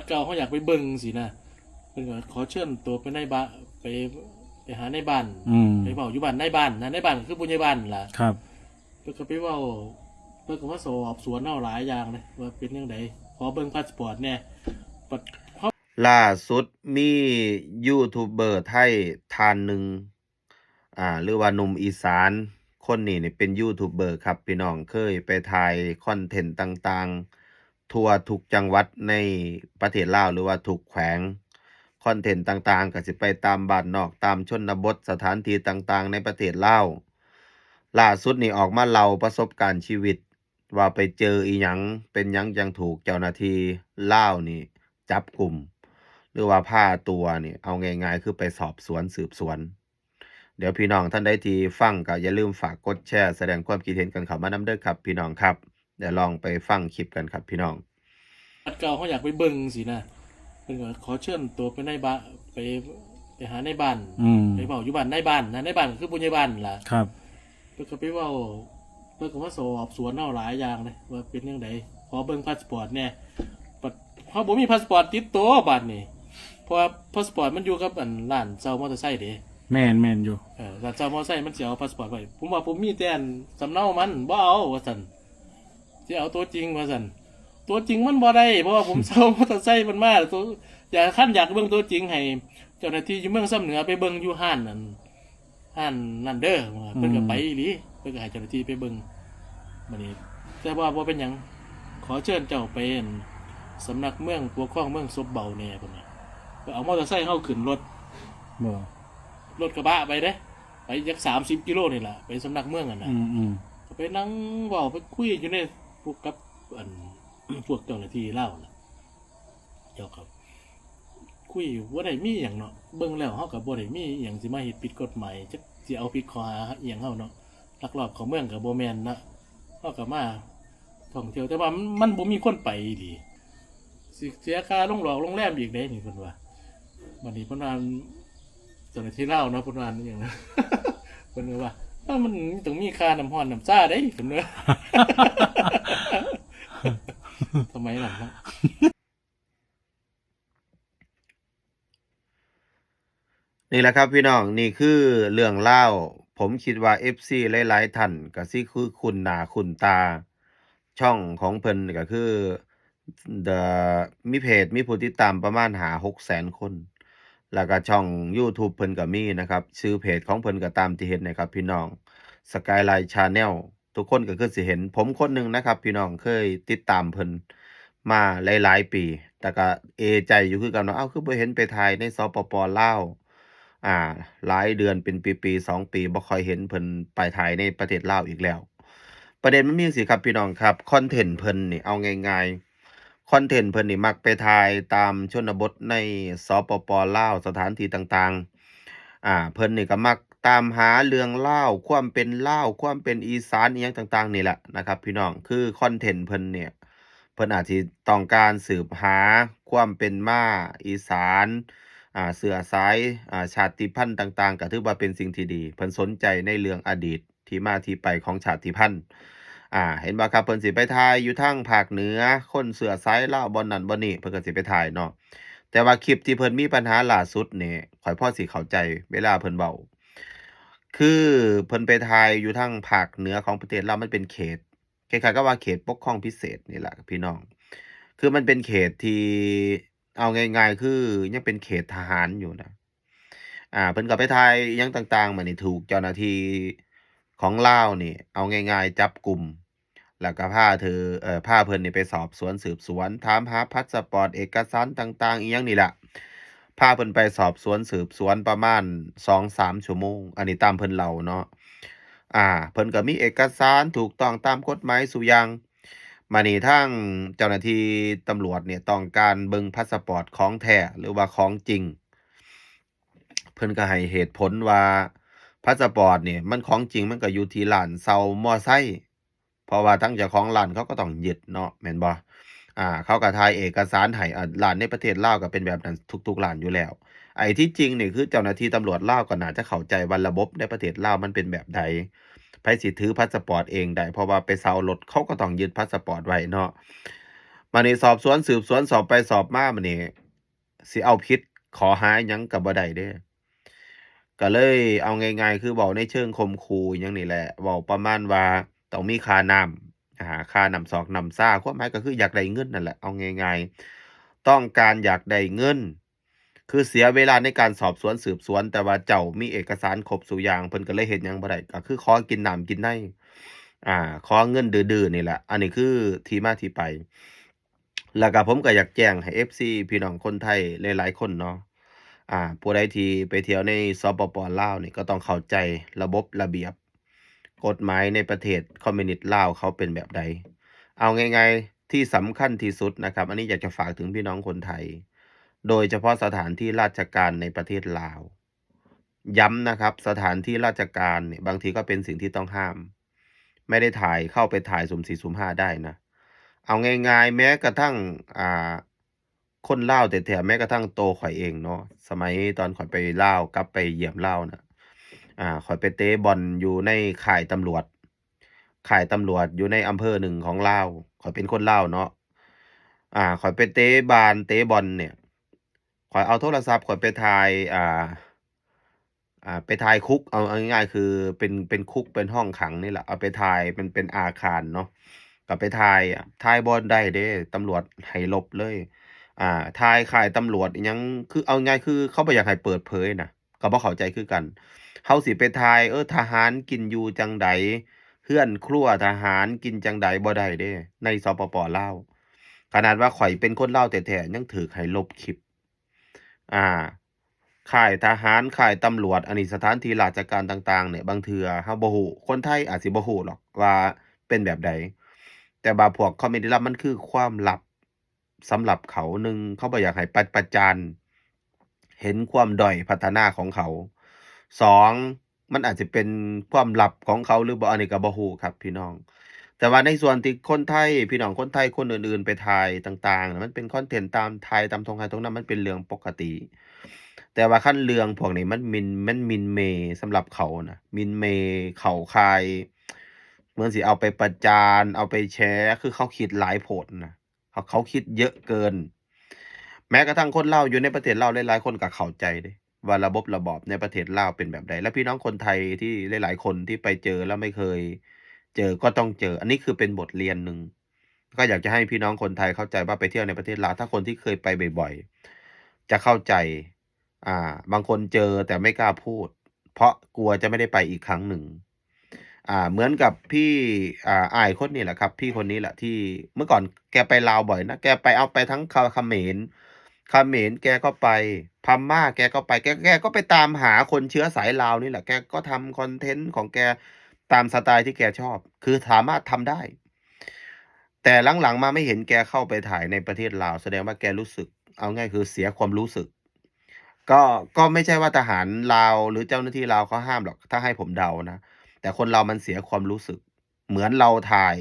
ເກົ່າເຮົາຢາກໄປເບິ່ງຊີ້ນະ ເພິ່ນກໍຂໍເຊີນໂຕໄປໃນບ້ານ ໄປ ໄປຫານາຍບ້ານ ອືມ ໄປເວົ້າຢູ່ບ້ານນາຍບ້ານນະ ນາຍບ້ານກໍຄືຜູ້ໃຫຍ່ບ້ານນັ້ນລະ ຄັບ ເພິ່ນກໍໄປເວົ້າ ເພິ່ນກໍມາສອບສວນເຮົາຫຼາຍຢ່າງເດ້ ວ່າເປັນຈັ່ງໃດ ຂໍເບິ່ງພາສປອດແດ່ ບັດເຮົາ ລ່າສຸດມີຢູທູບເບີໄທທ່ານໜຶ່ງ ອ່າ ຫຼືວ່າໜຸ່ມອີສານ ຄົນນີ້ນີ້ເປັນຢູທູບເບີຄັບພີ່ນ້ອງ ເຄີຍໄປຖ່າຍຄອນເທັນຕ່າງໆ ທົ່ວທຸກຈັງຫວັດໃນປະເທດລາວ ຫຼືວ່າທຸກແຂວງ ຄອນເທັນຕ່າງໆ ກໍຊິໄປຕາມບ້ານນອກ ຕາມຊົນນະບົດ ສະຖານທີ່ຕ່າງໆໃນປະເທດລາວ ລ່າສຸດນີ້ອອກມາເລົ່າປະສົບການຊີວິດ ວ່າໄປເຈີອີ່ຫຍັງ ເປັນຫຍັງຈັ່ງຖືກເຈົ້າໜ້າທີ່ລາວນີ້ຈັບກຸມ ຫຼືວ່າພາຕົວນີ້ ເອົາງ່າຍໆ ຄືໄປສອບສວນສືບສວນ. ດຽວພີ່ນ້ອງທ່ານໃດທີ່ຟັງກໍຢ່າລືມຝາກກົດແຊ ສະແດງຄວາມຄິດເຫັນກັນເຂົ້າມານຳເດີຄັບພີ່ນ້ອງຄັບ. ດຽວລອງໄປຟັງຄລິບກັນຄັບພີ່ນ້ອງ. ເກົ່າເຮົາຢາກໄປເບິ່ງຊີ້ນະ ເພິ່ນກໍຂໍເຊີນໂຕໄປໃນບ້ານ ໄປ ໄປຫານາຍບ້ານ ອືມ ໄປເວົ້າຢູ່ບ້ານນາຍບ້ານນະ ນາຍບ້ານກໍຄືຜູ້ໃຫຍ່ບ້ານນັ້ນລະ ຄັບ ເພິ່ນກໍໄປເວົ້າ ເພິ່ນກໍມາສອບສວນເຮົາຫຼາຍຢ່າງເດ້ ວ່າເປັນຈັ່ງໃດ ຂໍເບິ່ງພາສປອດແດ່ ບັດເຮົາບໍ່ມີພາສປອດຕິດໂຕບາດນີ້ ເພາະວ່າພາສປອດມັນຢູ່ກັບ ອັນ ຮ້ານເຊົ່າມໍເຕີໄຊເດ້ ແມ່ນ ແມ່ນຢູ່ ເອີ ຮ້ານເຊົ່າມໍເຕີໄຊມັນຊິເອົາພາສປອດໄວ້ ຜົມວ່າຜົມມີແຕ່ ອັນ ສຳເນົາມັນ ບໍ່ເອົາວ່າຊັ້ນ ຊິເອົາຕົວຈິງວ່າຊັ້ນ ຕົວຈິງມັນບໍ່ໄດ້ ເພາະວ່າຜົມເຊົ່າມໍເຕີໄຊເພິ່ນມາ ຕົວ ຢາກ ຄັນຢາກເບິ່ງຕົວຈິງໃຫ້ເຈົ້າໜ້າທີ່ຢູ່ເມືອງຊຳເໜືອໄປເບິ່ງຢູ່ຮ້ານນັ້ນ ຮ້ານນັ້ນເດີ ເພິ່ນກໍໄປອີ່ຫຼີ ເພິ່ນກໍໃຫ້ເຈົ້າໜ້າທີ່ໄປເບິ່ງ ບັດນີ້ ແຕ່ວ່າບໍ່ເປັນຫຍັງ ຂໍເຊີນເຈົ້າໄປ ອັນ ສຳນັກເມືອງປົກຄອງເມືອງສົບເບົາແດ່ ເພິ່ນວ່າ ເພິ່ນເອົາມໍເຕີໄຊເຮົາຂຶ້ນລົດ ບໍ່ ລົດກະບະໄປເດ້ ໄປຈັກສາມສິບກິໂລນີ້ລະ ໄປສຳນັກເມືອງຫັ້ນນະ ອືມໆ ກໍໄປນັ່ງເວົ້າໄປຄຸຍຢູ່ໃນ ພວກກັບ ອັນ ພວກເຈົ້າໜ້າທີ່ລາວນະ ເຈົ້າກໍຄຸຍຢູ່ ບໍ່ໄດ້ມີຫຍັງເນາະ ເບິ່ງແລ້ວເຮົາກໍບໍ່ໄດ້ມີຫຍັງຊິມາເຮັດຜິດກົດໝາຍ ຈັກຊິເອົາຜິດຂໍ້ຫາອີ່ຫຍັງເຮົາເນາະ ລັກລອບເຂົ້າເມືອງກໍບໍ່ແມ່ນນະ ເຮົາກໍມາທ່ອງທ່ຽວ ແຕ່ວ່າມັນ ມັນບໍ່ມີຄົນໄປອີ່ຫຼີ ຊິເສຍຄ່າໂລງຫຼອກໂລງແຮມອີກເດ້ນີ້ ເພິ່ນວ່າ ບັດນີ້ເພິ່ນວ່າ ເຈົ້າໜ້າທີ່ລາວເນາະ ເພິ່ນວ່າອີ່ຫຍັງນະ ເພິ່ນກໍວ່າ ເອີ ມັນຕ້ອງມີຄ່ານ້ຳຮ້ອນນ້ຳຊາເດ້ ເພິ່ນວ່າ ສະໄໝນັ້ນເນາະ. ນີ້ແຫຼະຄັບພີ່ນ້ອງ ນີ້ຄືເລື່ອງລາວ ຜົມຄິດວ່າເອັຟຊີຫຼາຍໆທ່ານກໍຊິຄືຄຸ້ນໜ້າຄຸ້ນຕາ ຊ່ອງຂອງເພິ່ນກໍຄື ເອີ ມີເພຈ ມີຜູ້ຕິດຕາມປະມານຫ້າຫົກແສນຄົນ ແລ້ວກໍຊ່ອງຢູທູບເພິ່ນກໍມີນະຄັບ ຊື່ເພຈຂອງເພິ່ນກໍຕາມທີ່ເຫັນນະຄັບພີ່ນ້ອງ Skyline Channel ທຸກຄົນກໍຄືຊິເຫັນ ຜົມຄົນໜຶ່ງນະຄັບພີ່ນ້ອງ ເຄີຍຕິດຕາມເພິ່ນມາຫຼາຍໆປີ ແຕ່ກໍເອໃຈຢູ່ຄືກັນວ່າ ເອົ້າ ຄືບໍ່ເຫັນໄປຖ່າຍໃນ ສປປ ລາວ ອ່າ ຫຼາຍເດືອນ ເປັນປີໆ ສອງປີ ບໍ່ຄ່ອຍເຫັນເພິ່ນໄປຖ່າຍໃນປະເທດລາວອີກແລ້ວ. ປະເດັນມັນມີຈັ່ງຊີ້ຄັບພີ່ນ້ອງຄັບ ຄອນເທັນເພິ່ນນີ້ ເອົາງ່າຍໆ ຄອນເທັນເພິ່ນນີ້ມັກໄປຖ່າຍຕາມຊົນນະບົດໃນ ສປປ ລາວ ສະຖານທີ່ຕ່າງໆ ອ່າ ເພິ່ນນີ້ກໍມັກຕາມຫາເລື່ອງລາວ ຄວາມເປັນລາວ ຄວາມເປັນອີສານ ອີ່ຫຍັງຕ່າງໆນີ້ແຫຼະນະຄັບພີ່ນ້ອງ ຄືຄອນເທັນເພິ່ນນີ້ ເພິ່ນອາດຊິຕ້ອງການສືບຫາຄວາມເປັນມາອີສານ ອ່າ ເຊື້ອສາຍ ອ່າ ຊາດຕິພັນຕ່າງໆ ກໍຖືວ່າເປັນສິ່ງທີ່ດີ ເພິ່ນສົນໃຈໃນເລື່ອງອະດີດ ທີ່ມາທີ່ໄປຂອງຊາດຕິພັນ ອ່າ ເຫັນບໍ່ຄັບ ເພິ່ນຊິໄປຖ່າຍຢູ່ທາງພາກເໜືອ ຄົນເຊື້ອສາຍລາວບ່ອນນັ້ນບ່ອນນີ້ ເພິ່ນກໍຊິໄປຖ່າຍເນາະ ແຕ່ວ່າຄລິບທີ່ເພິ່ນມີບັນຫາລ່າສຸດນີ້ ຂ້ອຍພໍຊິເຂົ້າໃຈເວລາເພິ່ນເວົ້າ ຄືເພິ່ນໄປຖ່າຍຢູ່ທາງພາກເໜືອຂອງປະເທດລາວ ມັນເປັນເຂດ ຄ້າຍໆກັບວ່າເຂດປົກຄອງພິເສດນີ້ແຫຼະພີ່ນ້ອງ ຄືມັນເປັນເຂດທີ່ ເອົາງ່າຍໆ ຄືຍັງເປັນເຂດທະຫານຢູ່ນະ ອ່າ ເພິ່ນກໍໄປຖ່າຍອີ່ຫຍັງຕ່າງໆ ບາດນີ້ຖືກເຈົ້າໜ້າທີ່ຂອງລາວນີ້ ເອົາງ່າຍໆ ຈັບກຸມ ແລ້ວກໍພາຖື ເອີ ພາເພິ່ນນີ້ໄປສອບສວນສືບສວນ ຖາມຫາພາສະປອດ ເອກະສານຕ່າງໆ ອີ່ຫຍັງນີ້ລະ ພາເພິ່ນໄປສອບສວນສືບສວນປະມານສອງສາມຊົ່ວໂມງ ອັນນີ້ຕາມເພິ່ນເລົ່າເນາະ ອ່າ ເພິ່ນກໍມີເອກະສານຖືກຕ້ອງຕາມກົດໝາຍສູ່ຢ່າງ ບາດນີ້ທາງເຈົ້າໜ້າທີ່ຕຳຫຼວດນີ້ຕ້ອງການເບິ່ງພາສະປອດຂອງແທ້ ຫຼືວ່າຂອງຈິງ ເພິ່ນກໍໃຫ້ເຫດຜົນວ່າ ພາສະປອດນີ້ມັນຂອງຈິງມັນກໍຢູ່ທີ່ຮ້ານເຊົ່າມໍເຕີໄຊ ເພາະວ່າທາງເຈົ້າຂອງຮ້ານເຂົາກໍຕ້ອງຍຶດເນາະ ແມ່ນບໍ່? ອ່າ ເຂົາກໍຖ່າຍເອກະສານໃຫ້ ອ່າ ຮ້ານໃນປະເທດລາວກໍເປັນແບບນັ້ນທຸກໆຮ້ານຢູ່ແລ້ວ ໄອ້ທີ່ຈິງນີ້ຄືເຈົ້າໜ້າທີ່ຕຳຫຼວດລາວກໍໜ້າຈະເຂົ້າໃຈວ່າລະບົບໃນປະເທດລາວມັນເປັນແບບໃດ ໃຜຊິຖືພາສະປອດເອງໄດ້ ເພາະວ່າໄປເຊົ່າລົດ ເຂົາກໍຕ້ອງຍຶດພາສະປອດໄວ້ເນາະ. ບາດນີ້ສອບສວນສືບສວນ ສອບໄປສອບມາ ບາດນີ້ຊິເອົາຜິດຂໍ້ຫາຫຍັງກໍບໍ່ໄດ້ເດ້. ກໍເລີຍເອົາງ່າຍໆ ຄືເວົ້າໃນເຊີງຂົ່ມຂູ່ຫຍັງນີ້ແຫຼະ ເວົ້າປະມານວ່າຕ້ອງມີຄ່ານ້ຳ ອາ ຄ່ານ້ຳຊອກນ້ຳຊາ ຄວາມໝາຍກໍຄືຢາກໄດ້ເງິນນັ້ນແຫຼະ ເອົາງ່າຍໆ ຕ້ອງການຢາກໄດ້ເງິນ ຄືເສຍເວລາໃນການສອບສວນສືບສວນ ແຕ່ວ່າເຈົ້າມີເອກະສານຄົບສູ່ຢ່າງ ເພິ່ນກໍເລີຍເຮັດຫຍັງບໍ່ໄດ້ ກໍຄືຂໍກິນນ້ຳກິນໃນ ອາ ຂໍເງິນດື້ໆນີ້ແຫຼະ. ອັນນີ້ຄືທີ່ມາທີ່ໄປ ແລ້ວກໍ ຜົມກໍຢາກແຈ້ງໃຫ້ເອັຟຊີ ພີ່ນ້ອງຄົນໄທຫຼາຍໆຄົນເນາະ ອາ ຜູ້ໃດທີ່ໄປທ່ຽວໃນ ສປປ ລາວນີ້ ກໍຕ້ອງເຂົ້າໃຈລະບົບລະບຽບ ກົດໝາຍໃນປະເທດຄອມມິວນິດລາວເຂົາເປັນແບບໃດ. ເອົາງ່າຍໆ ທີ່ສຳຄັນທີ່ສຸດນະຄັບ ອັນນີ້ຢາກຈະຝາກເຖິງພີ່ນ້ອງຄົນໄທ ໂດຍສະເພາະສະຖານທີ່ລາຊະການໃນປະເທດລາວ ຢ້ຳນະຄັບ ສະຖານທີ່ລາຊະການນີ້ ບາງທີກໍເປັນສິ່ງທີ່ຕ້ອງຫ້າມ ໄມ່ໄດ້ຖ່າຍ ເຂົ້າໄປຖ່າຍສຸ່ມສີ່ສຸ່ມຫ້າໄດ້ນະ. ເອົາງ່າຍໆ ແມ້ກະທັ່ງ ອ່າ ຄົນລາວແທ້ໆ ແມ້ກະທັ່ງໂຕຂ້ອຍເອງເນາະ ສະໄໝຕອນຂ້ອຍໄປລາວ ກັບໄປຢ້ຽມລາວນະ ອາ ຂ້ອຍໄປເຕະບອນຢູ່ໃນຄ້າຍຕຳຫຼວດ ຄ້າຍຕຳຫຼວດຢູ່ໃນອຳເພີໜຶ່ງຂອງລາວ ຂ້ອຍເປັນຄົນລາວເນາະ ອາ ຂ້ອຍໄປເຕະບານເຕະບອນນີ້ ຂ້ອຍເອົາໂທລະສັບຂ້ອຍໄປຖ່າຍ ອາ ອາ ໄປຖ່າຍຄຸກ ເອົາ ເອົາງ່າຍໆ ຄືເປັນ ເປັນຄຸກເປັນຫ້ອງຂັງນີ້ແຫຼະ ເອົາໄປຖ່າຍ ມັນເປັນອາຄານເນາະ ກໍໄປຖ່າຍ ຖ່າຍບໍ່ໄດ້ເດ້ ຕຳຫຼວດໃຫ້ລົບເລີຍ ອາ ຖ່າຍຄ້າຍຕຳຫຼວດອີ່ຫຍັງ ຄືເອົາງ່າຍໆ ຄືເຂົາບໍ່ຢາກໃຫ້ເປີດເຜີຍນະ ກໍບໍ່ເຂົ້າໃຈຄືກັນ ເຮົາຊິໄປຖ່າຍ ເອີ ທະຫານກິນຢູ່ຈັ່ງໃດ ເຮືອນຄົວທະຫານກິນຈັ່ງໃດ ບໍ່ໄດ້ເດ້ ໃນ ສປປ ລາວ ຂະໜາດວ່າຂ້ອຍເປັນຄົນລາວແທ້ໆ ຍັງຖືກໃຫ້ລົບຄລິບ ອາ ຄ້າຍທະຫານ ຄ້າຍຕຳຫຼວດ ອັນນີ້ສະຖານທີ່ລາຊະການຕ່າງໆນີ້ ບາງເທື່ອເຮົາບໍ່ຮູ້ ຄົນໄທອາດຊິບໍ່ຮູ້ດອກວ່າເປັນແບບໃດ ແຕ່ວ່າພວກຄອມເມັນລາວ ມັນຄືຄວາມລັບສຳລັບເຂົາ ໜຶ່ງ ເຂົາບໍ່ຢາກໃຫ້ປະ ປະຈານເຫັນຄວາມດ້ອຍພັດທະນາຂອງເຂົາ ສອງ ມັນອາດຈະເປັນຄວາມລັບຂອງເຂົາຫຼືບໍ່ ອັນນີ້ກໍບໍ່ຮູ້ຄັບພີ່ນ້ອງ ແຕ່ວ່າໃນສ່ວນທີ່ຄົນໄທ ພີ່ນ້ອງຄົນໄທຄົນອື່ນໆໄປຖ່າຍຕ່າງໆ ມັນເປັນຄອນເທັນຕາມ ຖ່າຍຕາມທົ່ງໄຮ່ທົ່ງນາ ມັນເປັນເລື່ອງປົກກະຕິ ແຕ່ວ່າຄັນເລື່ອງພວກນີ້ມັນໝິ່ນ ມັນໝິ່ນເມສຳລັບເຂົານະ ໝິ່ນເມເຂົ້າຂ່າຍ ເໝືອນຊິເອົາໄປປະຈານ ເອົາໄປແຊ ຄືເຂົາຄິດຫຼາຍໂພດນະ ເຂົາ ເຂົາຄິດເຍີະເກີນ ແມ້ກະທັ່ງຄົນລາວຢູ່ໃນປະເທດລາວຫຼາຍໆຄົນກໍເຂົ້າໃຈເດ້ ວ່າລະບົບລະບອບໃນປະເທດລາວເປັນແບບໃດ ແລະ ພີ່ນ້ອງຄົນໄທທີ່ຫຼາຍໆຄົນທີ່ໄປເຈີແລ້ວໄມ່ເຄີຍເຈີກໍຕ້ອງເຈີ ອັນນີ້ຄືເປັນບົດຮຽນໜຶ່ງ ກໍຢາກຈະໃຫ້ພີ່ນ້ອງຄົນໄທເຂົ້າໃຈວ່າໄປທ່ຽວໃນປະເທດລາວ ຖ້າຄົນທີ່ເຄີຍໄປບ່ອຍໆ ຈະເຂົ້າໃຈ ອ່າ ບາງຄົນເຈີແຕ່ໄມ່ກ້າພູດ ເພາະກົວຈະໄມ່ໄດ້ໄປອີກຄັ້ງໜຶ່ງ ອ່າ ເໝືອນກັບພີ່ ອ່າ ອ້າຍຄົນນີ້ແຫຼະຄັບ ພີ່ຄົນນີ້ແຫຼະທີ່ເມື່ອກ່ອນແກໄປລາວບ່ອຍນະ ແກໄປ ເອົາໄປທັງຂະ ຂະເໝນ ຂະເໝນແກກໍໄປ ພະມ້າແກກໍໄປ ແກ ແກກໍໄປຕາມຫາຄົນເຊື້ອສາຍລາວນີ້ແຫຼະ ແກກໍທຳຄອນເທັນຂອງແກຕາມສະໄຕທີ່ແກຊອບ ຄືສາມາດທຳໄດ້ ແຕ່ຫຼັງໆມາໄມ່ເຫັນແກເຂົ້າໄປຖ່າຍໃນປະເທດລາວ ສະແດງວ່າແກຮູ້ສຶກ ເອົາງ່າຍຄືເສຍຄວາມຮູ້ສຶກ ກໍ ກໍໄມ່ໃຊ່ວ່າທະຫານລາວ ຫຼື ເຈົ້າໜ້າທີ່ລາວເຂົາຫ້າມດອກ ຖ້າໃຫ້ຜົມເດົານະ ແຕ່ຄົນລາວມັນເສຍຄວາມຮູ້ສຶກ ເໝືອນເຮົາຖ່າຍ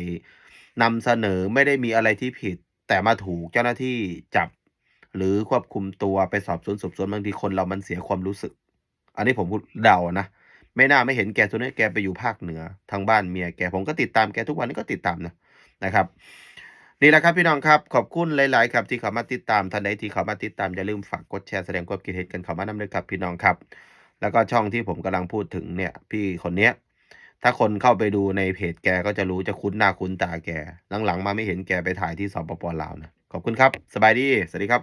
ນຳສະເໜີ ໄມ່ໄດ້ມີອະໄລທີ່ຜິດ ແຕ່ມາຖືກເຈົ້າໜ້າທີ່ຈັບ ຫຼື ຄວບຄຸມຕົວໄປສອບສວນສືບສວນ ບາງທີຄົນເຮົາມັນເສຍຄວາມຮູ້ສຶກ ອັນນີ້ຜົມເດົານະ ໄມ່ໜ້າໄມ່ເຫັນແກ ສ່ວນໃຫຍ່ແກໄປຢູ່ພາກເໜືອ ທາງບ້ານເມຍແກ ຜົມກໍຕິດຕາມແກ ທຸກວັນນີ້ກໍຕິດຕາມນະ ນະຄັບ ນີ້ແຫຼະຄັບພີ່ນ້ອງຄັບ ຂອບຄຸນຫຼາຍໆຄັບທີ່ເຂົ້າມາຕິດຕາມ ທ່ານໃດທີ່ເຂົ້າມາຕິດຕາມ ຢ່າລືມຝາກກົດແຊ ສະແດງຄວາມຄິດເຫັນກັນເຂົ້າມານຳເດີຄັບພີ່ນ້ອງຄັບ ແລ້ວກໍຊ່ອງທີ່ຜົມກຳລັງພູດເຖິງເນີ້ຍ ພີ່ຄົນເນີ້ຍ ຖ້າຄົນເຂົ້າໄປດູໃນເພຈແກກໍຈະຮູ້ ຈະຄຸ້ນໜ້າຄຸ້ນຕາແກ ຫຼັງໆມາໄມ່ເຫັນແກໄປຖ່າຍທີ່ ສປປ ລາວນະ ຂອບຄຸນຄັບ ສະບາຍດີ ສະຫວັດດີຄັບ.